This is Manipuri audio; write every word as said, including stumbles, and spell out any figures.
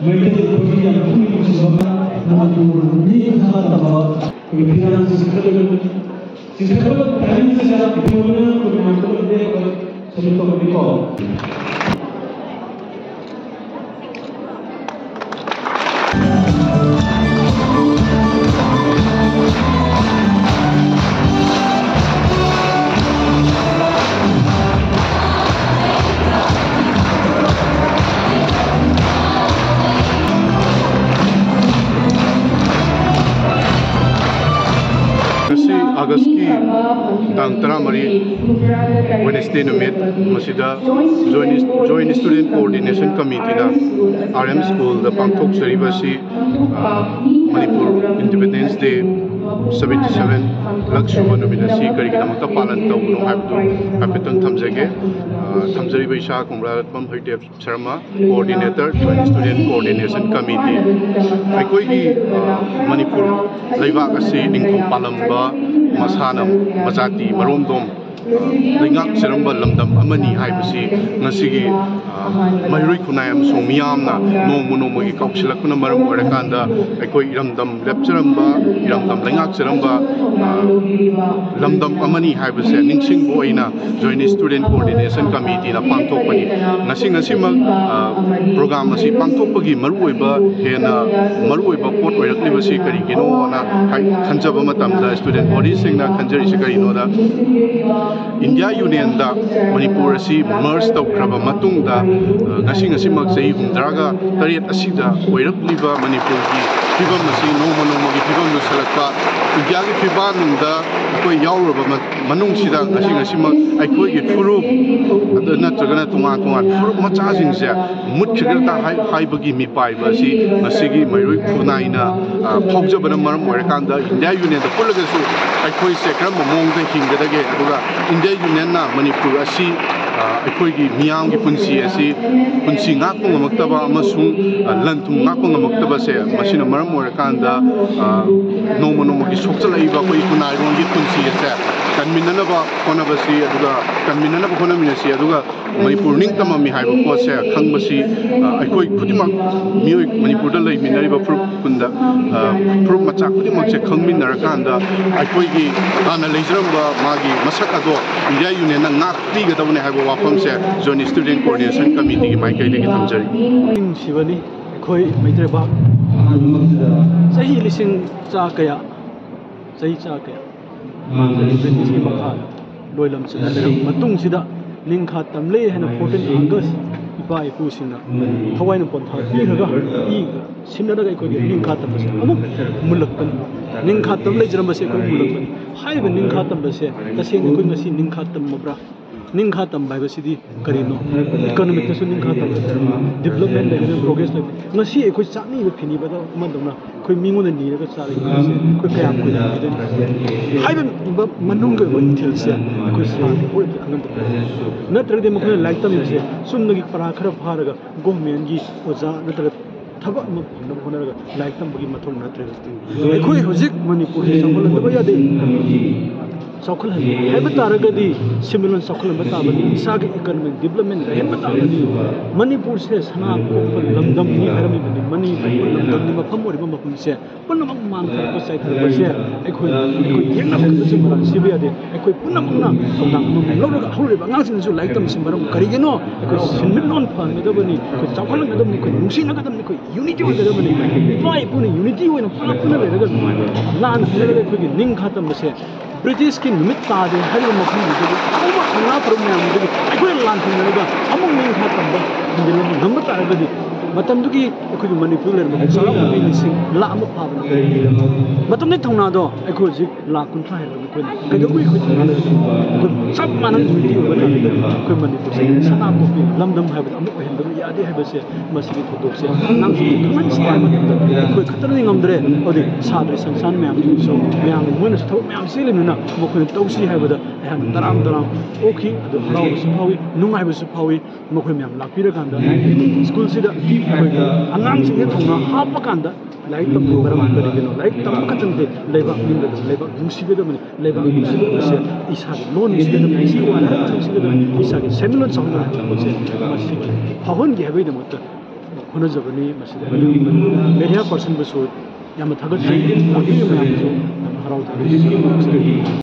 ꯃꯩꯇꯩ ꯑꯩꯈꯣꯏꯒꯤ ꯌꯥꯝ ꯄꯨꯛꯅꯤꯡ ꯅꯨꯡꯁꯤꯕ ꯑꯃ, ꯃꯅꯤꯄꯨꯔ ꯃꯤ ꯈꯔ ꯇꯝꯕ ꯑꯩꯈꯣꯏꯒꯤ ꯐꯤꯔꯥꯟ ꯆꯤꯡꯈꯠꯂꯒ, ꯆꯤꯡꯈꯠꯄ timing ꯁꯤꯗ ꯑꯩꯈꯣꯏ ꯃꯌꯥꯝ ꯄꯨꯂꯞ ꯂꯦꯞꯄꯒ salute ꯇꯧꯒꯅꯤꯀꯣ꯫ ꯉꯁꯤ ꯑꯥꯒꯁꯀꯤ ꯇꯥꯡ ꯇꯔꯥꯃꯔꯤ, Wednesday ꯅꯨꯃꯤꯠ, ꯃꯁꯤꯗ Joint, Joint Student Coordination Committeeꯅ R M Schoolꯗ ꯄꯥꯡꯊꯣꯛꯆꯔꯤꯕ ꯑꯁꯤ, ꯑ, Manipur Independence Day seventy seven ꯂꯛ ꯁꯨꯕ ꯅꯨꯃꯤꯠ ꯑꯁꯤ ꯀꯔꯤꯒꯤꯗꯃꯛꯇ ꯄꯥꯂꯟ ꯇꯧꯕꯅꯣ ꯍꯥꯏꯕꯗꯨ ꯍꯥꯏꯐꯦꯠꯇꯪ ꯊꯝꯖꯒꯦ꯫ ꯑ, ꯊꯝꯖꯔꯤꯕ ꯏꯁꯥ ꯀꯣꯡꯕ꯭ꯔꯥ ꯔꯠꯄꯝ ꯍꯩꯗꯦꯕ Sharma, Coordinator, Joint Student Coordination Committee꯫ ꯑꯩꯈꯣꯏꯒꯤ, ꯑ, ꯃꯅꯤꯄꯨꯔ ꯂꯩꯕꯥꯛ ꯑꯁꯤ ꯅꯤꯡꯊꯧ ꯄꯥꯜꯂꯝꯕ ꯃꯁꯥꯅ ꯃꯖꯥꯇꯤ ꯃꯔꯣꯝꯗꯣꯝ, ꯑ, ꯂꯩꯉꯥꯛꯆꯔꯝꯕ ꯂꯝꯗꯝ ꯑꯃꯅꯤ ꯍꯥꯏꯕꯁꯤ ꯉꯁꯤꯒꯤ, ꯑ, ꯃꯍꯩꯔꯣꯏ ꯈꯨꯟꯅꯥꯏ ꯑꯃꯁꯨꯡ ꯃꯤꯌꯥꯝꯅ ꯅꯣꯡꯃ ꯅꯣꯡꯃꯒꯤ ꯀꯥꯎꯁꯤꯜꯂꯛꯄꯅ ꯃꯔꯝ ꯑꯣꯏꯔꯀꯥꯟꯗ ꯑꯩꯈꯣꯏ ꯏꯔꯝꯗꯝ ꯂꯦꯞꯆꯔꯝꯕ, ꯏꯔꯝꯗꯝ ꯂꯩꯉꯥꯛꯆꯔꯝꯕ, ꯑ, ꯂꯝꯗꯝ ꯑꯃꯅꯤ ꯍꯥꯏꯕꯁꯦ ꯅꯤꯡꯁꯤꯡꯕ ꯑꯣꯏꯅ Joint Student Coordination Committeeꯅ ꯄꯥꯡꯊꯣꯛꯄꯅꯤ꯫ ꯉꯁꯤ, ꯉꯁꯤꯃꯛ, ꯑ, program ꯑꯁꯤ ꯄꯥꯡꯊꯣꯛꯄꯒꯤ ꯃꯔꯨꯑꯣꯏꯕ, ꯍꯦꯟꯅ ꯃꯔꯨꯑꯣꯏꯕ ꯄꯣꯠ ꯑꯣꯏꯔꯛꯂꯤꯕꯁꯤ ꯀꯔꯤꯒꯤꯅꯣꯅ ꯍꯥꯏ-, ꯈꯟꯖꯕ ꯃꯇꯝꯗ, student bodyꯁꯤꯡꯅ ꯈꯟꯖꯔꯤꯁꯤ ꯀꯔꯤꯅꯣꯗ, India Unionꯗ ꯃꯅꯤꯄꯨꯔ ꯑꯁꯤ merge ꯇꯧꯈ꯭ꯔꯕ ꯃꯇꯨꯡꯗ, ꯑ, ꯉꯁꯤ, ꯉꯁꯤꯃꯛ ꯆꯍꯤ ꯍꯨꯝꯐꯨꯇꯔꯥꯒ ꯇꯔꯦꯠ ꯑꯁꯤꯗ ꯑꯣꯏꯔꯛꯂꯤꯕ ꯃꯅꯤꯄꯨꯔꯒꯤ ꯐꯤꯕꯝ ꯑꯁꯤ ꯅꯣꯡꯃ ꯅꯣꯡꯃꯒꯤ ꯐꯤꯕꯝ ꯂꯨꯁꯜꯂꯛꯄ, ꯏꯟꯗꯤꯌꯥꯒꯤ ꯐꯤꯕꯥꯛꯅꯨꯡꯗ ꯑꯩꯈꯣꯏ ꯌꯥꯎꯔꯨꯔꯕ ꯃ-, ꯃꯅꯨꯡꯁꯤꯗ ꯉꯁꯤ, ꯉꯁꯤꯃꯛ ꯑꯩꯈꯣꯏꯒꯤ ꯐꯨꯔꯨꯞ ꯑꯗꯨ ꯅꯠꯇ꯭ꯔꯒꯅ ꯇꯣꯉꯥꯟ ꯇꯣꯉꯥꯟ ꯐꯨꯔꯨꯞ ꯃꯆꯥꯁꯤꯡꯁꯦ ꯃꯨꯠꯈꯤꯒꯗ꯭ꯔꯥ ꯍꯥꯏ-, ꯍꯥꯏꯕꯒꯤ ꯃꯤꯄꯥꯏꯕ ꯑꯁꯤ ꯉꯁꯤꯒꯤ ꯃꯩꯔꯣꯏ ꯈꯨꯟꯅꯥꯏꯅ, ꯑ, ꯐꯥꯎꯖꯕꯅ ꯃꯔꯝ ꯑꯣꯏꯔꯀꯥꯟꯗ India Unionꯗ ꯄꯨꯜꯂꯒꯁꯨ ꯑꯩꯈꯣꯏꯁꯦ ꯀꯔꯝꯕ ꯃꯑꯣꯡꯗ ꯍꯤꯡꯒꯗꯒꯦ, ꯑꯗꯨꯒ India Unionꯅ ꯃꯅꯤꯄꯨꯔ ꯑꯁꯤ, ꯑ, ꯑꯩꯈꯣꯏꯒꯤ ꯃꯤꯌꯥꯝꯒꯤ ꯄꯨꯟꯁꯤ ꯑꯁꯤ, ꯄꯨꯟꯁꯤ ꯉꯥꯛꯄ ꯉꯝꯃꯛꯇꯕ ꯑꯃꯁꯨꯡ, ꯑ, ꯂꯟ ꯊꯨꯝ ꯉꯥꯛꯄ ꯉꯝꯃꯛꯇꯕꯁꯦ, ꯃꯁꯤꯅ ꯃꯔꯝ ꯑꯣꯏꯔꯀꯥꯟꯗ, ꯑ, ꯅꯣꯡꯃ ꯅꯣꯡꯃꯒꯤ ꯁꯣꯛꯆꯜꯂꯛꯏꯕ ꯑꯩꯈꯣꯏ ꯈꯨꯟꯅꯥꯏꯔꯣꯟꯒꯤ ꯄꯨꯟꯁꯤ ꯑꯁꯦ ꯀꯟꯃꯤꯟꯅꯅꯕ ꯍꯣꯠꯅꯕꯁꯤ, ꯑꯗꯨꯒ ꯀꯟꯃꯤꯟꯅꯅꯕ ꯍꯣꯠꯅꯃꯤꯟꯅꯁꯤ, ꯑꯗꯨꯒ ꯃꯅꯤꯄꯨꯔ ꯅꯤꯡꯇꯝꯃꯝꯃꯤ ꯍꯥꯏꯕ ꯄꯣꯠꯁꯦ ꯈꯪꯕꯁꯤ, ꯑ, ꯑꯩꯈꯣꯏ ꯈꯨꯗꯤꯡꯃꯛ, ꯃꯤꯑꯣꯏ, ꯃꯅꯤꯄꯨꯔꯗ ꯂꯩꯃꯤꯟꯅꯔꯤꯕ ꯐꯨꯔꯨꯞ ꯈꯨꯟꯗ, ꯑ, ꯐꯨꯔꯨꯞ ꯃꯆꯥ ꯈꯨꯗꯤꯡꯃꯛꯁꯦ ꯈꯪꯃꯤꯟꯅꯔꯀꯥꯟꯗ ꯑꯩꯈꯣꯏꯒꯤ ꯍꯥꯟꯅ ꯂꯩꯖꯔꯝꯕ ꯃꯥꯒꯤ ꯃꯁꯛ ꯑꯗꯣ ꯏꯟꯗꯤꯌꯥ ꯌꯨꯅꯤꯌꯟꯅ ꯉꯥꯛꯄꯤꯒꯗꯕꯅꯦ ꯍꯥꯏꯕ ꯋꯥꯐꯝꯁꯦ Joint Student Coordination Committeeꯒꯤ ꯃꯥꯏꯀꯩꯗꯒꯤ ꯊꯝꯖꯔꯤ꯫ ꯅꯤꯡꯁꯤꯕꯅꯤ ꯑꯩꯈꯣꯏ ꯃꯩꯇꯩ ꯂꯩꯕꯥꯛ ꯆꯍꯤ ꯂꯤꯁꯤꯡ ꯆꯥ ꯀꯌꯥ, ꯆꯍꯤ ꯆꯥ ꯀꯌꯥ ꯕ꯭ꯔꯤꯇꯤꯁꯀꯤ ꯃꯈꯥꯗ ꯂꯣꯏꯂꯝ ꯆꯠꯅ ꯂꯩꯔꯕ ꯃꯇꯨꯡꯁꯤꯗ ꯅꯤꯡꯈꯥ ꯇꯝꯂꯦ ꯍꯥꯏꯅ fourteen August ꯏꯄꯥ ꯏꯄꯨꯁꯤꯡꯅ ꯊꯋꯥꯏꯅ ꯄꯣꯟꯊꯥ ꯄꯤꯈ꯭ꯔꯒ ꯏ ꯁꯤꯟꯅꯔꯒ ꯑꯩꯈꯣꯏꯒꯤ ꯅꯤꯡꯈꯥ ꯇꯝꯕꯁꯦ ꯑꯃꯨꯛ ꯃꯨꯜꯂꯛꯄꯅꯤ꯫ ꯅꯤꯡꯈꯥ ꯇꯝ ꯂꯩꯖꯔꯝꯕꯁꯦ ꯑꯩꯈꯣꯏ ꯃꯨꯜꯂꯛꯄꯅꯤ꯫ ꯍꯥꯏꯔꯤꯕ ꯅꯤꯡꯈꯥ ꯇꯝꯕꯁꯦ ꯇꯁꯦꯡꯅ ꯑꯩꯈꯣꯏ ꯉꯁꯤ ꯅꯤꯡꯈꯥ ꯇꯝꯃꯕ꯭ꯔꯥ? ꯅꯤꯡꯈꯥ ꯇꯝꯕ ꯍꯥꯏꯕꯁꯤꯗꯤ ꯀꯔꯤꯅꯣ? Economicꯇꯁꯨ ꯅꯤꯡꯈꯥ ꯇꯝꯕ, development ꯂꯩꯕ, progress ꯂꯩꯕ꯫ ꯉꯁꯤ ꯑꯩꯈꯣꯏ ꯆꯥꯛꯅꯤꯕ ꯐꯤꯅꯤꯕꯗ ꯑꯃꯗꯧꯅ ꯑꯩꯈꯣꯏ ꯃꯤꯉꯣꯟꯗ ꯅꯤꯔꯒ ꯆꯥꯔꯤꯕ ꯍꯥꯏꯕꯁꯦ ꯑꯩꯈꯣꯏ ꯀꯌꯥꯝ ꯀꯨꯏꯅ ꯍꯤꯡꯈꯤꯗꯣꯏꯅꯣ? ꯍꯥꯏꯔꯤꯕ ꯃꯅꯨꯡꯒꯤ ꯑꯣꯏꯕ ꯏꯊꯤꯜꯁꯦ ꯑꯩꯈꯣꯏ ꯁꯥꯟꯅ ꯈꯣꯠꯅꯕꯗ ꯑꯉꯥꯡꯗ ꯄꯤꯔꯛꯑꯦ꯫ ꯅꯠꯇ꯭ꯔꯒꯗꯤ ꯃꯈꯣꯏꯅ ꯂꯥꯏꯔꯤꯛ ꯇꯝꯃꯤꯕꯁꯦ ꯆꯨꯝꯅꯒꯤ ꯄꯔꯥ ꯈꯔ ꯐꯥꯔꯒ governmentꯀꯤ ꯑꯣꯖꯥ ꯅꯠꯇ꯭ꯔꯒ ꯊꯕꯛ ꯑꯃ ꯐꯪꯅꯕ ꯍꯣꯠꯅꯔꯒ ꯂꯥꯏꯔꯤꯛ ꯇꯝꯕꯒꯤ ꯃꯊꯧ ꯅꯠꯇ꯭ꯔꯦ꯫ ꯑꯩꯈꯣꯏ ꯍꯧꯖꯤꯛ ꯃꯅꯤꯄꯨꯔꯁꯤ ꯆꯥꯎꯈꯠꯍꯟꯗꯕ ꯌꯥꯗꯦ꯫ ꯆꯥꯎꯈꯠꯍꯟꯕ ꯍꯥꯏꯕ ꯇꯥꯔꯒꯗꯤ ꯁꯦꯟꯃꯤꯠꯂꯣꯟ ꯆꯥꯎꯈꯠꯍꯟꯕ ꯇꯥꯕꯅꯤ, ꯏꯁꯥꯒꯤ economic development ꯂꯩꯍꯟꯕ ꯇꯥꯕꯅꯤ꯫ ꯃꯅꯤꯄꯨꯔꯁꯦ ꯁꯅꯥ ꯀꯣꯛꯄ ꯂꯝꯗꯝꯅꯤ ꯍꯥꯏꯔꯝꯃꯤꯕꯅꯤ꯫ ꯃꯅꯤꯄꯨꯔ ꯂꯝꯗꯝꯅꯤ ꯃꯐꯝ ꯑꯣꯏꯔꯤꯕ ꯃꯐꯝꯁꯦ ꯄꯨꯝꯅꯃꯛ ꯃꯥꯡꯊꯔꯛꯄ ꯆꯥꯏꯊꯔꯛꯄꯁꯦ ꯑꯩꯈꯣꯏ, ꯑꯩꯈꯣꯏ ꯌꯦꯡꯅꯕ ꯈꯛꯇꯁꯨ ꯃꯔꯥꯜ ꯁꯤꯕ ꯌꯥꯗꯦ꯫ ꯑꯩꯈꯣꯏ ꯄꯨꯝꯅꯃꯛꯅ ꯊꯧꯗꯥꯡ ꯑꯃꯃꯝ ꯂꯧꯔꯒ ꯍꯧꯔꯤꯕ ꯑꯉꯥꯡꯁꯤꯡꯁꯨ ꯂꯥꯏꯔꯤꯛ ꯇꯝꯕꯁꯤ ꯃꯔꯝ ꯀꯔꯤꯒꯤꯅꯣ? ꯑꯩꯈꯣꯏ ꯁꯦꯟꯃꯤꯠꯂꯣꯟ ꯐꯍꯟꯒꯗꯕꯅꯤ, ꯑꯩꯈꯣꯏ ꯆꯥꯎꯈꯠꯍꯟꯒꯗꯕꯅꯤ, ꯑꯩꯈꯣꯏ ꯅꯨꯡꯁꯤꯅꯒꯗꯕꯅꯤ, ꯑꯩꯈꯣꯏ unity ꯑꯣꯏꯒꯗꯕꯅꯤ꯫ ꯏꯄꯥ ꯏꯄꯨꯅ unity ꯑꯣꯏꯅ ꯄꯨꯂꯞ ꯄꯨꯟꯅ ꯂꯩꯔꯒ ꯂꯥꯟ ꯍꯜꯂꯒ ꯑꯩꯈꯣꯏꯒꯤ ꯅꯤꯡꯈꯥ ꯇꯝꯕꯁꯦ ꯕ꯭ꯔꯤꯇꯤꯁꯀꯤ ꯅꯨꯃꯤꯠ ꯇꯥꯗꯦ ꯍꯥꯏꯔꯤꯕ ꯃꯐꯝꯗꯨꯗꯒꯤ ꯑꯍꯧꯕ ꯃꯉꯥ ꯇꯔꯨꯛ ꯃꯌꯥꯝꯗꯨꯗꯒꯤ ꯑꯩꯈꯣꯏꯅ ꯂꯥꯟ ꯊꯦꯡꯅꯔꯒ ꯑꯃꯨꯛ ꯅꯤꯡꯈꯥ ꯇꯝꯕ ꯍꯟꯖꯤꯜꯂꯛꯄ ꯉꯝꯕ ꯇꯥꯔꯒꯗꯤ ꯃꯇꯝꯗꯨꯒꯤ ꯑꯩꯈꯣꯏꯒꯤ ꯃꯅꯤꯄꯨꯔ ꯂꯩꯔꯝꯕ ꯆꯥꯎꯔꯥꯛꯅ ꯃꯤ ꯂꯤꯁꯤꯡ ꯂꯥꯈ ꯑꯃ ꯐꯥꯕꯅꯤ꯫ ꯃꯇꯝꯗꯨꯒꯤ ꯊꯧꯅꯥꯗꯣ ꯑꯩꯈꯣꯏ ꯍꯧꯖꯤꯛ ꯂꯥꯈ ꯀꯨꯟꯊ꯭ꯔꯥ ꯍꯦꯜꯂꯕ ꯑꯩꯈꯣꯏꯅ ꯀꯩꯗꯧꯕꯒꯤ ꯑꯩꯈꯣꯏ ꯊꯧꯅꯥꯗ ꯑꯩꯈꯣꯏ ꯆꯞ ꯃꯥꯟꯅꯅ unity ꯑꯣꯏꯕ ꯇꯥꯔꯒꯗꯤ ꯑꯩꯈꯣꯏ ꯃꯅꯤꯄꯨꯔꯁꯦ ꯁꯅꯥ ꯀꯣꯛꯄꯤ ꯂꯝꯗꯝ ꯍꯥꯏꯕꯗ ꯑꯃꯨꯛ ꯑꯣꯏꯍꯟꯗꯕ ꯌꯥꯗꯦ ꯍꯥꯏꯕꯁꯦ ꯃꯁꯤꯒꯤ ꯊꯧꯗꯣꯛꯁꯦ ꯑꯉꯥꯡꯁꯤꯡ ꯈꯪꯍꯟꯁꯤ ꯍꯥꯏꯕ ꯃꯇꯝꯗ ꯑꯩꯈꯣꯏ ꯈꯛꯇꯅꯗꯤ ꯉꯝꯗ꯭ꯔꯦ꯫ ꯑꯗꯨꯗꯤ ꯁꯥꯇ꯭ꯔ ꯁꯪꯁꯊꯥꯟ ꯃꯌꯥꯝꯁꯤꯡꯁꯨ ꯃꯌꯥꯝ ꯃꯣꯏꯅꯁꯨ ꯊꯕꯛ ꯃꯌꯥꯝ ꯆꯦꯜꯂꯤꯕꯅꯤꯅ ꯃꯈꯣꯏꯅ ꯇꯧꯁꯤ ꯍꯥꯏꯕꯗ ꯑꯩꯍꯥꯛꯅ ꯇꯔꯥꯝ ꯇꯔꯥꯝ ꯑꯣꯛꯈꯤ꯫ ꯑꯗꯨ ꯍꯔꯥꯎꯕꯁꯨ ꯐꯥꯎꯏ, ꯅꯨꯡꯉꯥꯏꯕꯁꯨ ꯐꯥꯎꯏ꯫ ꯃꯈꯣꯏ ꯃꯌꯥꯝ ꯂꯥꯛꯄꯤꯔꯀꯥꯟꯗ ꯁ꯭ꯀꯨꯜꯁꯤꯗ ꯑꯩꯈꯣꯏꯒꯤ ꯑꯉꯥꯡꯁꯤꯡꯒꯤ ꯊꯧꯅꯥ ꯍꯥꯞꯄꯀꯥꯟꯗ ꯂꯥꯏꯔꯤꯛ ꯇꯝꯕꯒꯤ ꯃꯔꯝ ꯀꯔꯤꯒꯤꯅꯣ? ꯂꯥꯏꯔꯤꯛ ꯇꯝꯕ ꯈꯛꯇ ꯅꯠꯇꯦ, ꯂꯩꯕꯥꯛ ꯅꯤꯡꯒꯗꯕꯅꯤ, ꯂꯩꯕꯥꯛ ꯅꯨꯡꯁꯤꯒꯗꯕꯅꯤ, ꯂꯩꯕꯥꯛ ꯅꯨꯡꯁꯤꯕꯁꯦ ꯏꯁꯥꯒꯤ ꯂꯣꯟ ꯅꯨꯡꯁꯤꯒꯗꯕꯅꯤ, ꯏꯁꯥꯒꯤ ꯋꯥꯍꯩ ꯅꯨꯡꯁꯤꯒꯗꯕꯅꯤ, ꯏꯁꯥꯒꯤ ꯁꯦꯟꯃꯤꯠꯂꯣꯟ ꯆꯥꯎꯍꯟꯒꯗꯕꯅꯤ꯫ ꯃꯁꯤ ꯐꯥꯎꯍꯟꯒꯦ ꯍꯥꯏꯕꯒꯤꯗꯃꯛꯇ ꯍꯣꯠꯅꯖꯕꯅꯤ꯫ ꯃꯁꯤꯗ ꯃꯦꯗꯤꯌꯥ ꯄꯥꯔꯁꯟꯕꯨꯁꯨ ꯌꯥꯝꯅ ꯊꯥꯒꯠꯆꯔꯤ꯫ ꯃꯌꯥꯝꯁꯨ ꯌꯥꯝꯅ ꯍꯔꯥꯎ ꯊꯥꯒꯠꯆꯔꯤ꯫